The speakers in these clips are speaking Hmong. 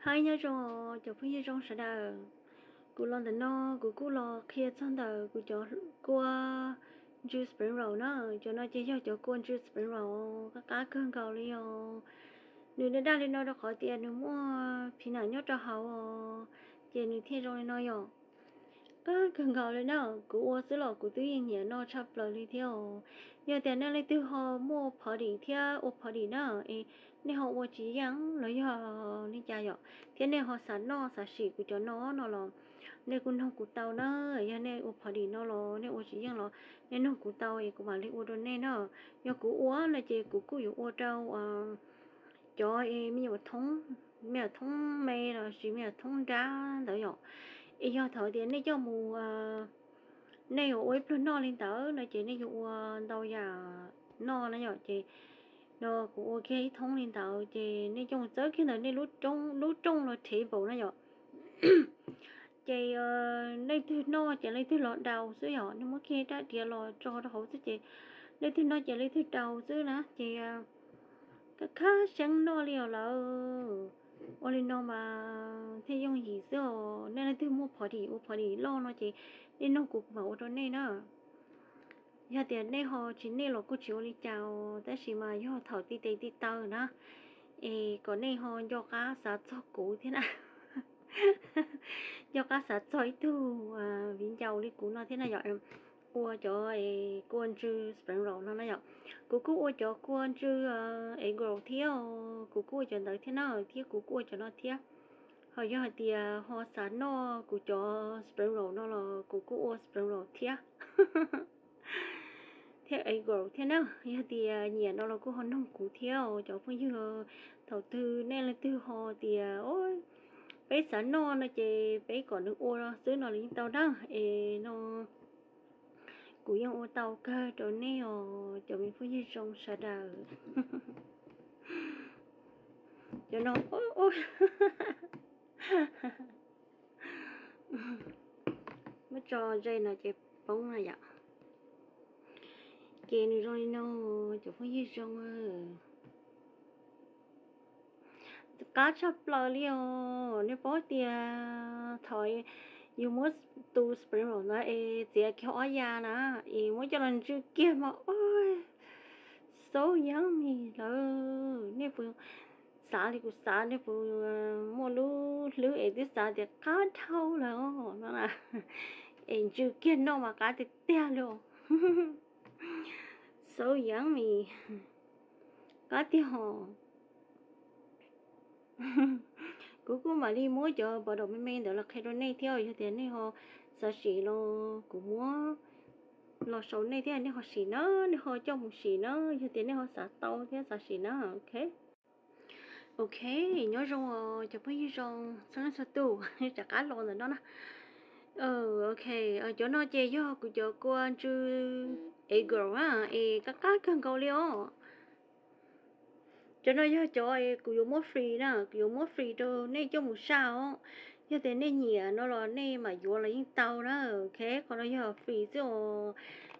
Hais nyob zoo cov phooj ywg zoo sawv daws. Kuv los ntawm no kuv kuj los qhia txog ntawm kuv cov kua ntsw spring roll na. Cov no ces yog cov kua ntsw spring roll qab qab kawg nkaus li os. Nws daj daj li no rau qhov tias nws muaj peanut nyob rau hauv os, ces nws thiaj zoo li no yom. Qab kawg nkaus li na, kuv ua xwb los kuv twb yeej nyiam noj tshaj plaws li thiab os. Yog tias nej leej twg ho muaj party thiab ua party na, es nej ho ua tsis yeej los yog li cas yom, thiab nej ho xav noj xav sim kuv cov no no los nej kuj noog kuv tau na. Yog nej ua party no los nej ua tsis yeej los nej noog kuv tau es kuv mam li ua rau nej na. Yog kuv ua no ces kuv kuj yuav ua rau cov me nyuam thoob, me nyuam thoob me los sis me nyuam thoob nrab ntawd yom. Es yog thaum tias nej coj mus, nej yuav ua ib pluag noj li ntawd no ces nej yuav ua ntau yam noj na yom. Ces no kuv ua kiag ib thoob li ntawd ces nej coj mus txawb kiag ntawm nej lub rooj los table na yom. Ces leej twg noj ces leej twg los daus xwb yom, nej muab kiag rab riam los tso rau hauv xwb ces leej twg noj ces leej twg daus xwb na. Ces kab khab xeeb noj li os lawm. Ua li no mas thiaj yooj yim xwb os. Nej leej twg muaj party ua party loj no ces nej noog kuv kuv mam ua rau nej na. Yog tias nej ho tsis nej los kuj tsis ua li cas os, tab sis mas yog thaum tib tes tib taw na, es kom nej ho nco qab xav txog kuv thiab na. Nco qab xav txog ib tug viv ncaus li kuv no thiab na yom. Ua cov kua ntsw spring roll no na yom. Kuv kuj ua cov kua ntsw egg roll thiab, kuv kuj ua cov ntawd thiab na, thiab kuv kuj ua cov no thiab. Ho yog hais tias ho xav noj kuv cov spring roll no los kuv kuj ua spring roll thiab, thiab egg roll thiab na. Yog tias nyiam no los kuj ho noog kuv thiab os cov phooj ywg. Thaum twg nej leej twg ho tias peb xav noj no ces peb kom nws ua xwb no los yeej tau na. Es no kuv yeej ua tau kawg rau nej os cov me phooj ywg zoo sawv daws. Cov no muab tso ze no ces poob na yom. Ces nws zoo li no, cov phooj ywg zoo. Qab tshaj plaws li os. Nej paub tias thaum yus muab tus spring roll ntawd es txiav kiag ob ya na, es muab coj los ntsw kiag mas, so yummy lawm. Nej puas xav li kuv xav, nej puas muaj lub hlwb es twb xav tias qab dhau lawm no na, es ntsw kiag noj mas qab tiag tiag li. So yummy, qab tiag hos. Kuv kuj mam li muab cov bottle me me ntawd los qhia rau nej thiab, yog tias nej ho xav sim los kuv muab los sau nej thiab nej ho sim na, nej ho coj mus sim na, yog tias nej ho xav tau thiab xav sim na, ok. Ok, nyob zoo os cov phooj ywg zoo txhua leej txhua tus, rov qab los ntawm no na. Ok, cov no ces yog kuv cov kua ntsw egg roll na, es qab qab kawg nkaus li os. Cov no yog cov kuv yuav muab free na, kuv yuav muab free rau nej coj mus saj os. Yog tias nej nyiam no los nej mam yuav los yeej tau na, ok, qhov no yog free xwb os.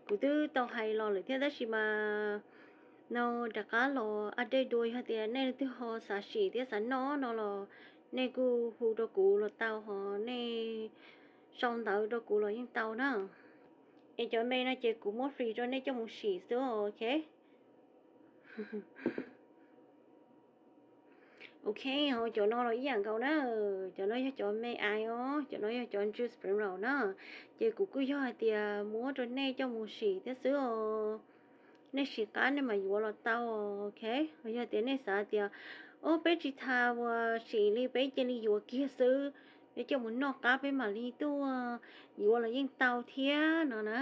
Kuv twb tau hais los lawm thiab tab sis mas no rov qab los update dua, yog tias nej leej twg ho xav sim thiab xav noj no los nej kuj hu rau kuv los tau, ho nej sau ntawv rau kuv los yeej tau na. Es cov me no ces kuv muab free rau nej coj mus sim xwb, ok. Ok, ho cov no los ib yam nkaus na, cov no yog cov me ais os, cov no yog cov ntsw spring roll na, ces kuv kuj yog hais tias muab rau nej coj mus sim thiab xwb os. Nej sim qab nej mam yuav los tau, ok. Yog tias nej xav tias, o, peb tsis tas uas sim li, peb cia li yuav kiag xwb, peb coj mus noj qab peb mam li tuaj yuav los yeej tau thiab no na.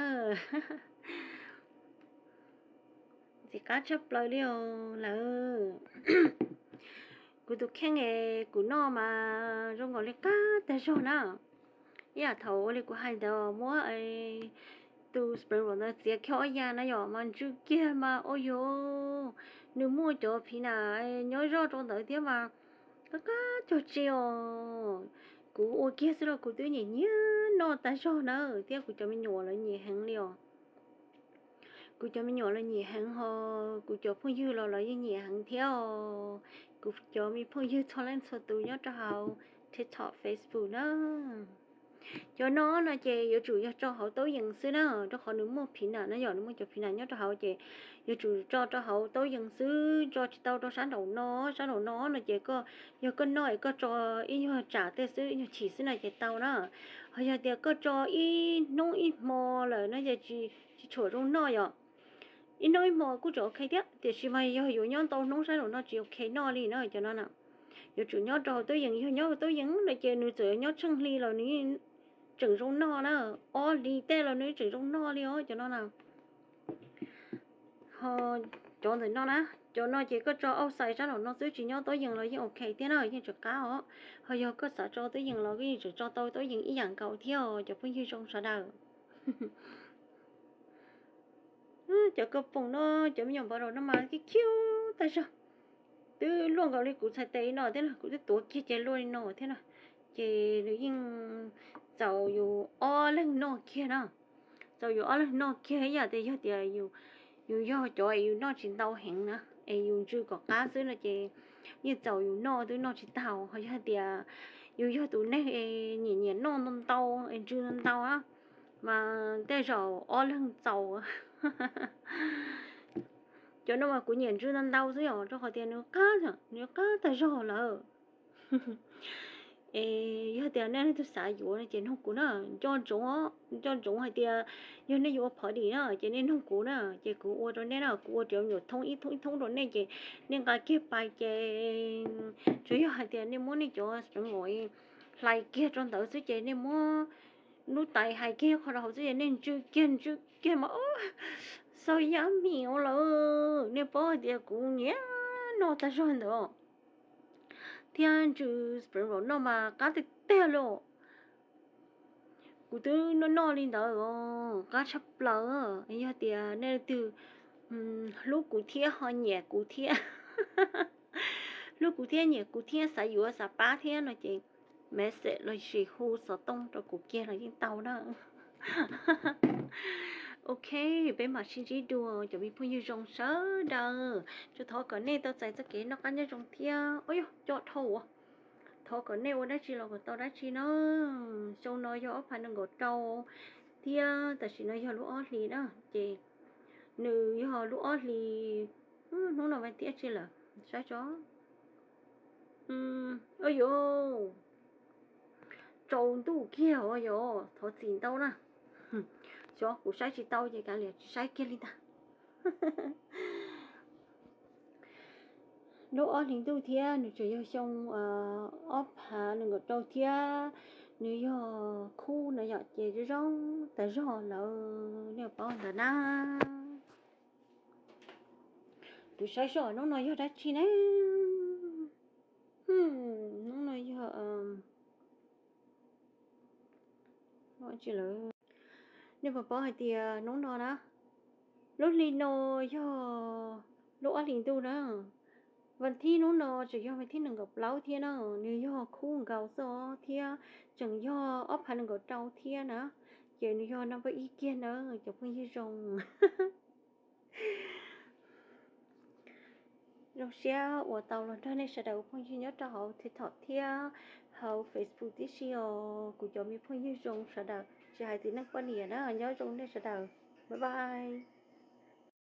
Ntxim qab tshaj plaws li os lawm. Kuv tus kheej es kuv noj mas zoo nkaus li qab tag zog na. Ib yam thaum ua li kuv hais ntawd muab tus spring roll ntawd txiav kiag ob ya na yom, mas ntsw kiag mas ua yog nws muaj cov peanut nyob zoj rau ntawd thiab mas qab qab cog tsi os. Kuv ua kiag xwb los kuv twb nyiam nyiam noj tag zog na, thiab kuv cov me nyuam lawv nyiam heev li os. Kuv cov me nyuam lawv nyiam heev ho kuv cov phooj ywg los lawv yeej nyiam heev thiab os. kuv cov me phooj ywg txhua leej txhua tus nyob rau hauv TikTok, Facebook na. Cov no no ces yuav tsum yog tso hauv tub yees xwb na, rau qhov nws muaj phim nam no yom, nws muaj cov phim nam nyob rau hauv ces yuav tsum tso rau hauv tub yees xwb, tso tsis tau rau sab nraum no. Sab nraum no no ces koj, yog koj noj es koj tso ib nyuag tsam tej xwb, ib nyuag chim xwb no ces tau na. Ho yog tias koj tso ib hnub ib hmo lawm no ces tsis tshuam zoo noj yom. Ib hnub ib hmo kuj tseem ok thiab, tiam sis mas yog yuav nyob ntau hnub sab nraum no tsis ok noj li na cov no na. Yuav tsum nyob rau hauv tub yees, yog nyob hauv tub yees no ces nws txawm nyob tsheej hli los nws tseem zoo noj na, ob hlis tej los nws tseem zoo noj li os cov no na. Ho cov ntawm no na, cov no ces koj tso outside sab nraum no xwb, tsis nyob tub yees los yeej ok thiab na, yeej tseem qab os. Ho yog koj xav tso tub yees los koj yeej tseem tso tau tub yees ib yam nkaus thiab os cov phooj ywg zoo sawv daws. Cov kua poom no, cov me nyuam npawv daum no mas khiv khiv tag zog. Twb luaj nkaus li kuv txhais tes li no thiab no, kuv twb tuav kiag ces luaj li no thiab no. Ces nws yeej txaus yus ob leeg noj kiag na. Txaus yus ob leeg noj kiag ib yam tias yog tias yus yog cov es yus noj tsis ntau heev na, es yus ntsw kom qab xwb no ces yeej txaus yus noj twb noj tsis tau. Ho yog tias yus yog tus neeg es nyiam nyiam noj ntau ntau es ntsw ntau ntau na, mas tej zaum ob leeg txaus. Cov no mas kuv nyiam ntsw ntau ntau xwb yom, rau qhov tias nws qab, nws qab tag zog lawm. Es yog tias nej leej twg xav yuav no ces nug kuv na, nco ntsoov, nco ntsoov hais tias yog nej yuav ua phov dim na ces nej nug kuv na, ces kuv ua rau nej na, kuv ua cov me nyuam thoob ib thoob ib thoob rau nej ces nej nqa kiag pais ces tsuas yog hais tias nej muab nej cov spring roll hlais kiag rau ntawd xwb ces nej muab lub tais hais kiag qho rau hauv xwb ces nej ntsw kiag ntsw kiag mas so yummy lawm. Nej paub hais tias kuv nyiam noj tag zog ntawd thiab ntsw spring roll no mas qab tiag tiag li. Kuv twb noj noj li ntawd os, qab tshaj plaws. Yog tias nej leej twg hlub kuv thiab ho nyiam kuv thiab, hlub kuv thiab nyiam kuv thiab xav yuav xav pab thiab no ces message los sis hu xov tooj rau kuv kiag los yeej tau na. Ok, peb mam sib ntsib dua cov me phooj ywg zoo sawv daws. Tsuas thov kom nej tau txais txoj kev noj qab nyob zoo thiab, ua yog coj dhau. Thov kom nej ua dab tsi los kom tau dab tsi na. Xyoo no yog ob phav nees nkaum rau thiab tam sim no yog lub ob hlis na ces nws yog lub ob hlis, hnub no vas thib dab tsi lawm, saib tso. Ua yuav tsaus ntuj kiag os, yog thov txim ntau na. Xyov kuv saib tsis tau ces kav liam tsis saib kiag li ntag. Lub ob hlis ntuj thiab nws tseem yog xyoo ob phav nees nkaum rau thiab nws yog khub no yom ces zoo tas zog lawm nej paub ntawd na. Kuv saib seb hnub no yog dab tsi ne. Hnub no yog tsi lawm. Nej puas paub hais tias hnub no na, lub hli no yog lub ob hlis ntuj na. Vas thib hnub no tseem yog vas thib nees nkaum plaub thiab na, nws yog khub nkaus xwb thiab tseem yog ob phav nees nkaum rau thiab na. Ces nws yog number ib kiag na cov phooj ywg zoo. Zoo siab uas tau los nrog nej sawv daws ua phooj ywg nyob rau hauv TikTok thiab hauv Facebook tib si os kuv cov me phooj ywg zoo sawv daws, tsis hais txiv neej poj niam na, nyob zoo nej sawv daws. Bye bye.